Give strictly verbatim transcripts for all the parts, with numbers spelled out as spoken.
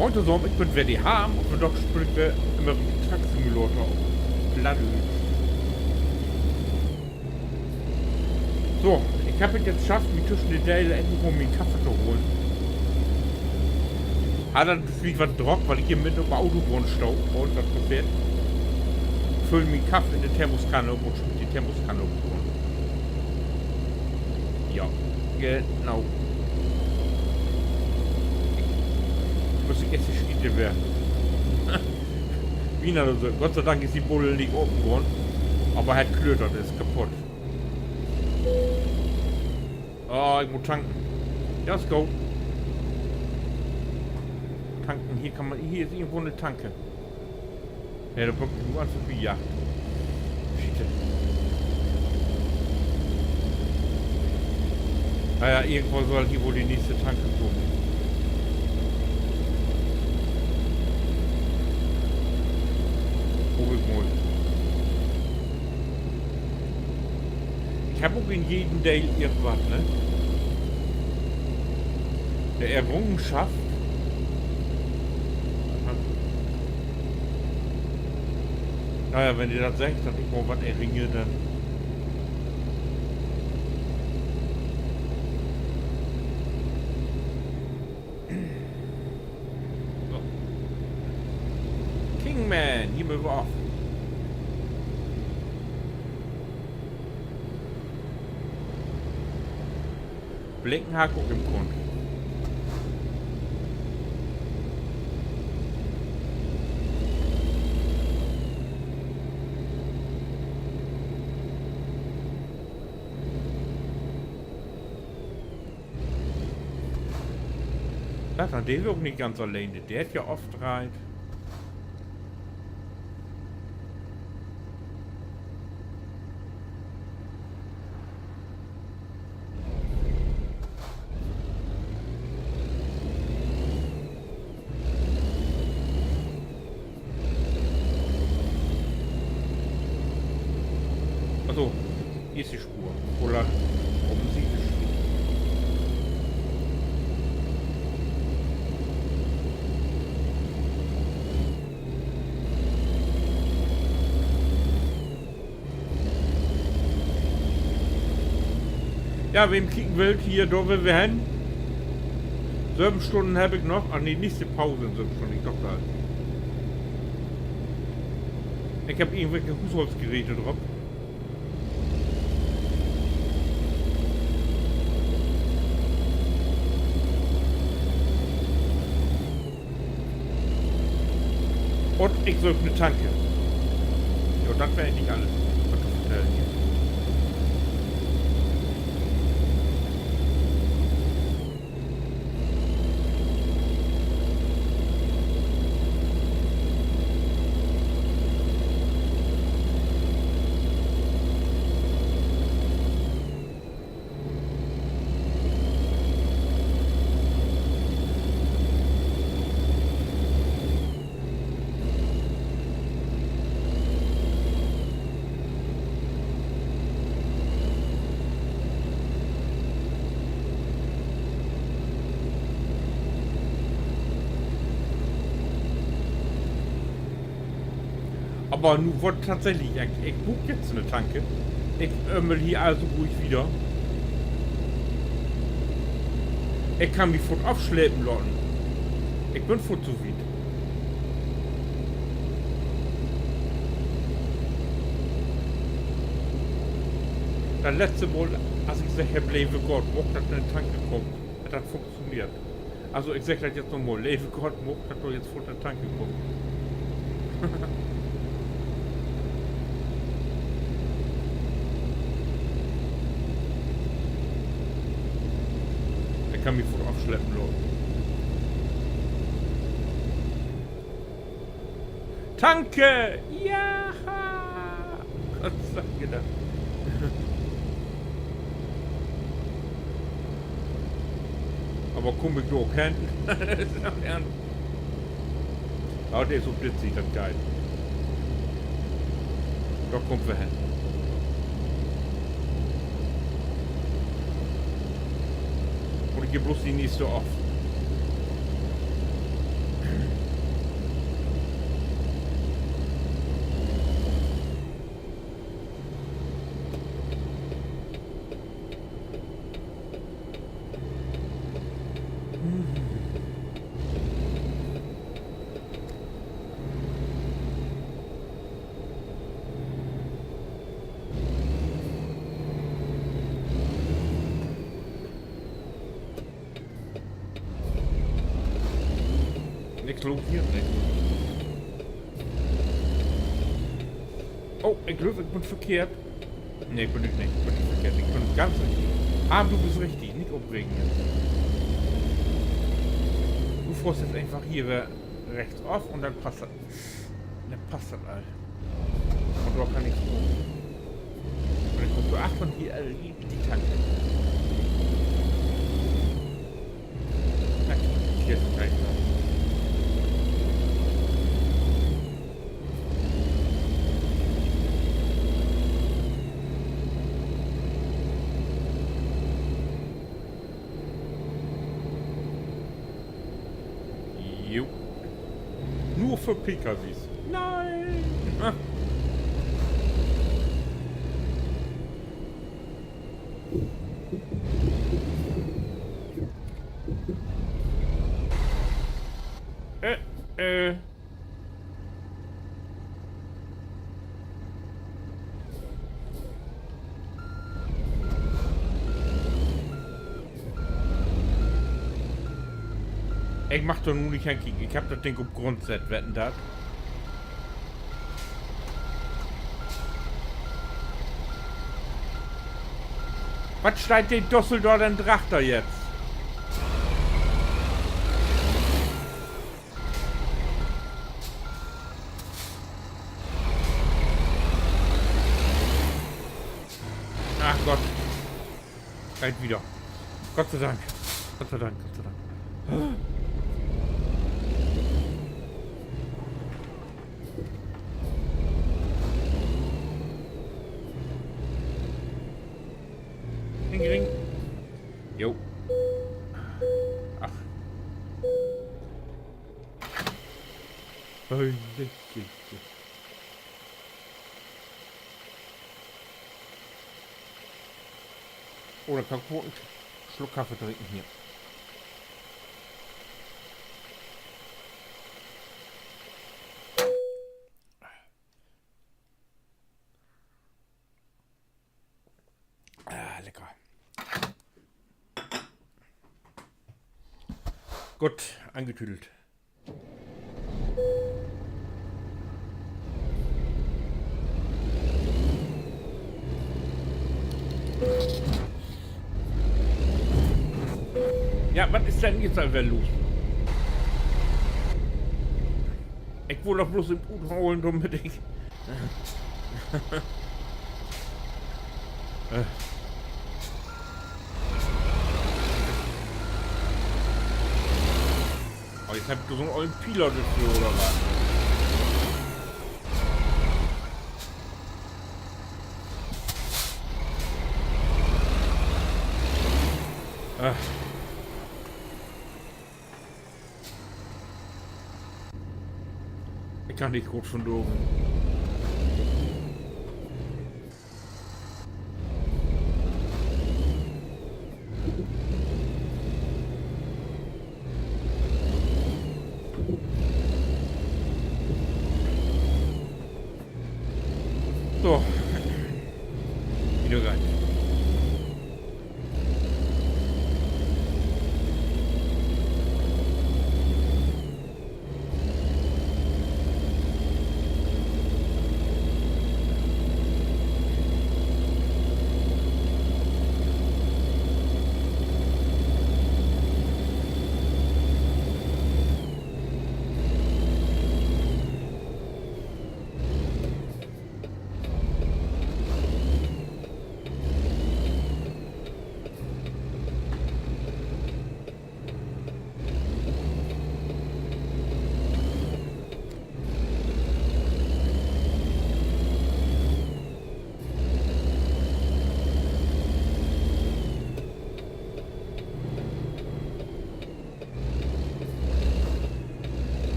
Moin tosamen, ik bün weer de Harm un vundaag speelt wi ümmer weer Truck Simulator op Plattdüütsch. So, ik heff dat jetzt schafft, mi twüschen de Delen endlich mal mien Kaffee to holen. Harr dat villicht wat drock, wiel ik hier midden op de Autobahn stah un dat passeert. Füll mien Kaffee in de Thermoskanne op un smiet de Thermoskanne op de Grund. Ja, genau. Müss ik eerst de Schiet weer. Wie na, so, Gott sei Dank is de Buddel nich open worrn. Aver hett klötert, is kaputt. Ah, ik mutt tanken. Ja, is goot. Tanken, hier kann man, hier is irgendwo 'ne Tanke. Nee, dor bün ik nu an vörbi, ja. Schiet. Na ja, irgendwann sall hier woll de nächste Tanke kamen. Hoop ik mal. Ik heff ok in jeden Deel irgendwat, ne? 'Ne Errungenschaft. Na ja, wenn de dat seggt, dat ik mal wat erringe, denn. So. Kingman, hier mööt wi af. Blinken harr ik ok in Grund. Dat, de is ok nich ganz alleen, de hett ja oft dreiht. Also, hier is de Spoor. Oder offensichtlich. Ja, wen kieken wüllt, hier, dor wüllt wi hen. Söven Stünnen heff ik noch. Ah, nee, nich de Pause in söven Stünnen, ik doch dat. Ik heff irgendwelke Huusholtsgeräte drop. Un ik söök 'ne Tanke. Jo, dat weer egentlich allens, wat to vertellen gifft. Aver nu word tatsächlich, ik, ik bruuk jetzt 'ne Tanke. Ik ömmel hier also ruhig wieder. Ik kann mi foort afslepen laten. Ik bün foort so wiet. Dat letzte Mal, as ik seggt heff, leve Gott, maak dat 'ne Tanke kummt, hett dat funktioneert. Also, ik segg dat jetzt noch mal, leve Gott, maak dat dor jetzt foort 'ne Tanke kummt. Ik kann mi foort afslepen laten. Tanke! Ja! Gott sei Dank. Aver kumm ik dor ok hen? Ja, de is op dit Siet, dat geiht. Dor kaamt wi hen. Mutt ik hier bloots de nächste of. Kloot hier nich. Oh, ik glööv, ik bün verkehrt. Nee, bün ik nich. Bün ik verkehrt. Ik bün ganz richtig. Ah, du büst richtig. Nich opregen. Du fohrst nu eenfach hier weer rechts of un denn passt dat. Denn passt dat al. Un dor kann ik so. Un denn kummst du achtern hier, äh, die, die Tanke. Na, hier is kein Platz. Jo. Nur för P K Ws. Nein! Ah. Äh, äh. Ik mag dor nu nich henkieken. Ik hebb dat Ding op Grund sett, wetten dat? Wat steiht de Düsseldorf denn drachter jetzt? Ach Gott. Geiht wieder. Gott sei Dank. Gott sei Dank, Gott sei Dank. Ring, ring. Jo. Ach. Hey, hey, hey, hey. Oder kann ik ok en Sluck Kaffee drinken hier? Ah, lecker. Goot, angetüdelt. Ja, wat is denn nu al weer los? Ik wull doch bloots even utholen, dormit ik Äh. Oh, nu heff ik dor so'n ollen Pieler dorför, oder wat? Ach. Ik kann nich goot vundaag. So. Wieder rein.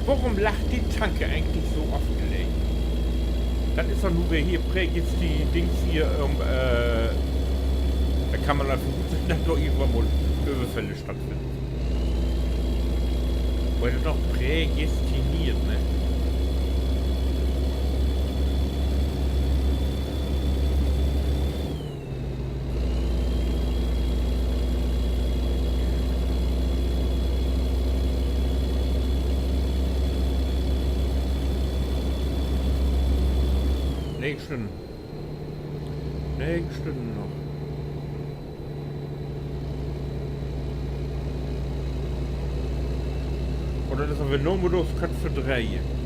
Worüm liggt de Tanke egentlich so afgeleggen? Dat is doch nu weer hier prägels de Dings hier, ähm, äh, dor kann man al vörutsetten, dat dor irgendwann mal Överfälle stattfinnt. Weer dat noch prädestiniert, ne? Negen Stünnen. Negen Stünnen noch. Un dat is, wenn wi nu mit uns Köpp verdreihn.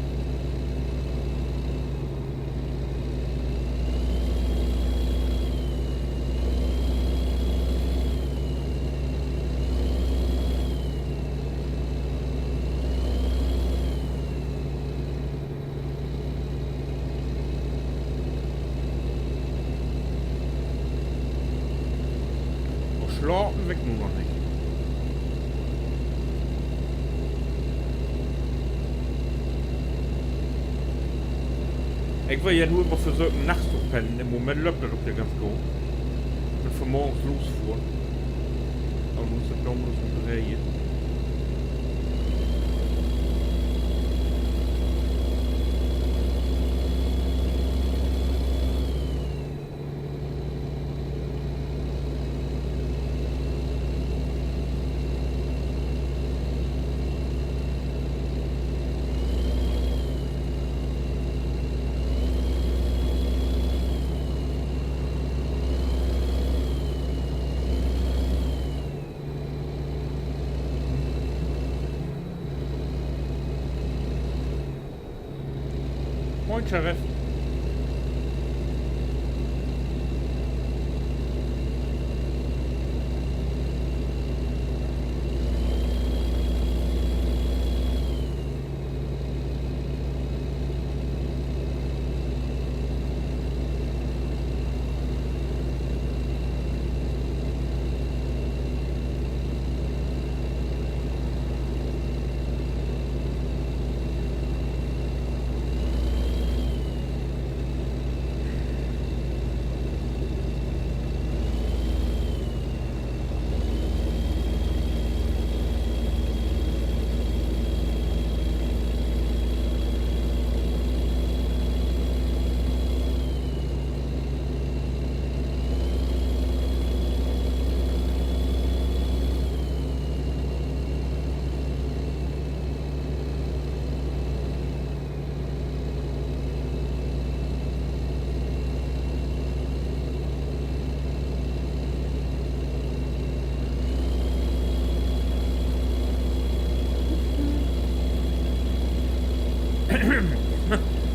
Slapen will ik nu noch nich. Ik will ja nu immer versöken, nachts to pennen. In Moment löppt dat ok ja ganz goot. Bün vanmorgens losfohren. Aver nu is dat noch mal so dreihn. Moin, Sheriff.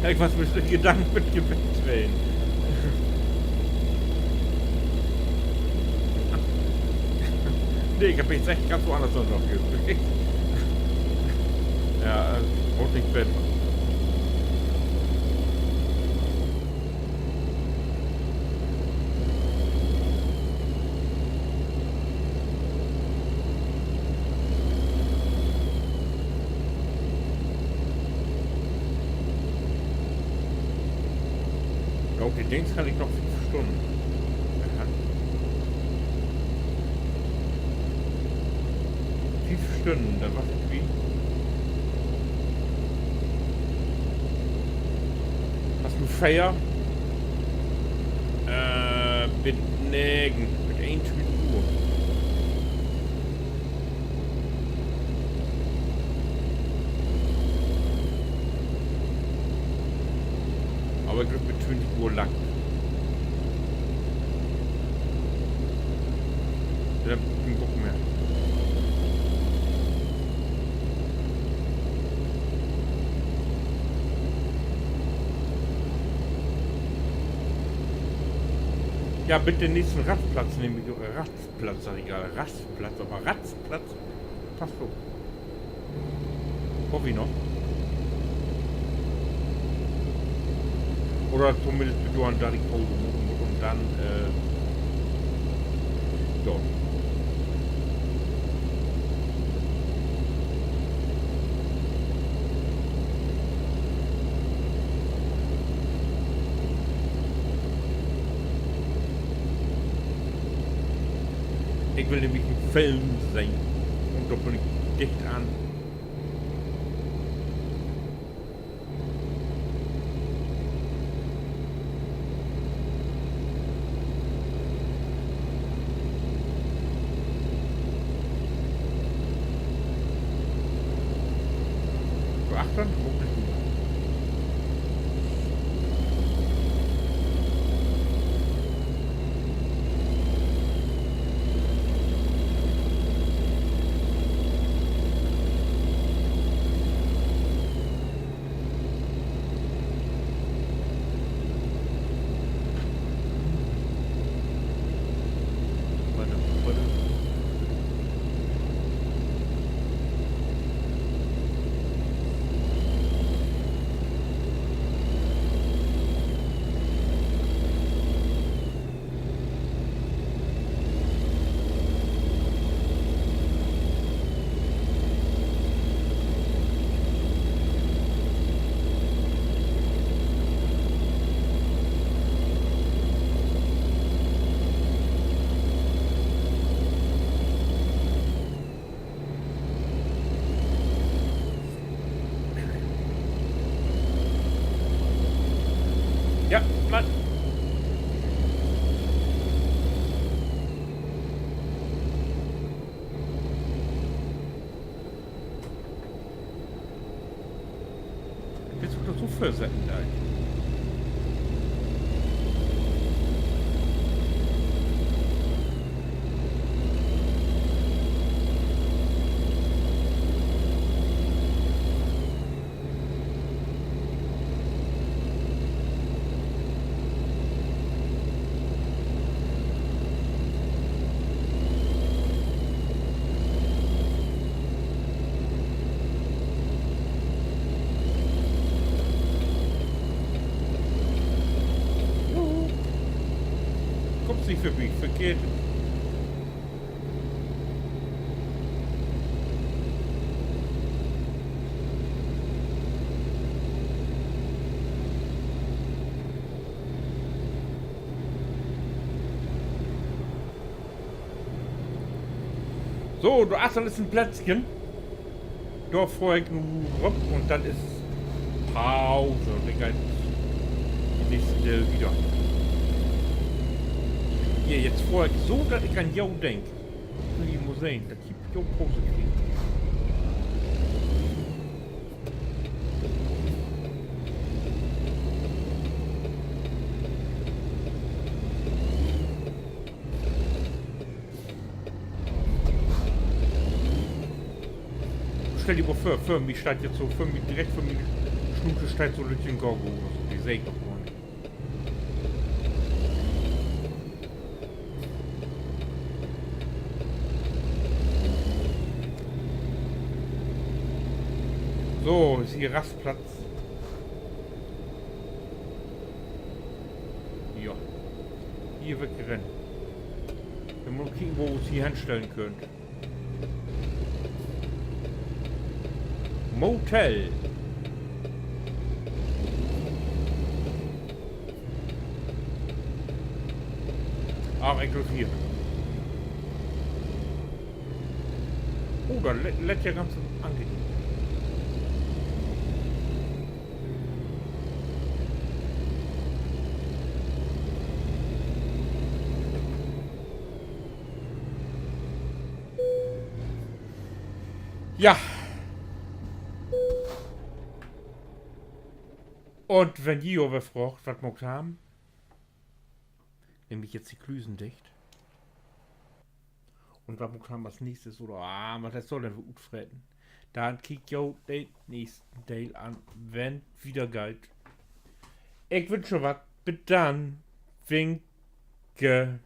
Ik was mit de Gedanken mit Gebett ween. Nee, ik heff mi echt ganz woanners noch opgereegt. Ja, äh, bruukt nich bellen. Goot, de Dings kann ik noch fief Stünnen. Aha. Fief Stünnen, denn was ik bi, was nu veer? Äh, bit negen, bit eenuntwintig Uhr. Aver ik glööv, bit twintig Uhr langt. Dor heff ik keen Bock mehr. Ja, bit den nächsten Rastplatz nehm ik, Rastplatz, segg ik al, Rastplatz, aver Rastplatz passt ok. Hoff ik noch. Oder tominnst bit dor, an dat ik Pause maken mutt un denn, äh, ja. Ik will nämlich en Film sehn. Un dor bün ik dicht an. Ja, Mann. Willst du dazu vörsetten, Dei? Kummst nich vörbi, verkehrt. So, dor achtern is en Plätzken. Dor fohr ik nu rop un denn is Pause. Un denn geiht de nächste Deel wieder. Hier, nu fohr ik so, dat ik an jo denk. Will ik mal sehn, dat ik jo Pause krieg. Stell di mal vör, vör mi steiht nu so, vör mi, direkt vör mi Snute steiht so 'n lüttjen Goggo oder so, de seh ik doch gor nich. So, is hier Rastplatz. Ja. Hier will ik rin. Denn mutt ik kieken, wo wi uns hier henstellen köönt. Motel. Ach, ik glööv hier. Oh, dat lett, lett ja ganz angenehm. Ja. Un wenn ji jo weer fraagt, wat maakt wi nu? Nehm ik nu de Klüsen dicht? Un wat maakt wi as nächstes? Oder, ah, wat sall denn weer utfreten? Denn kiekt jo den nächsten Deel an, wenn 't wieder geiht. Ik wünsch jo wat. Bit dann. Winke.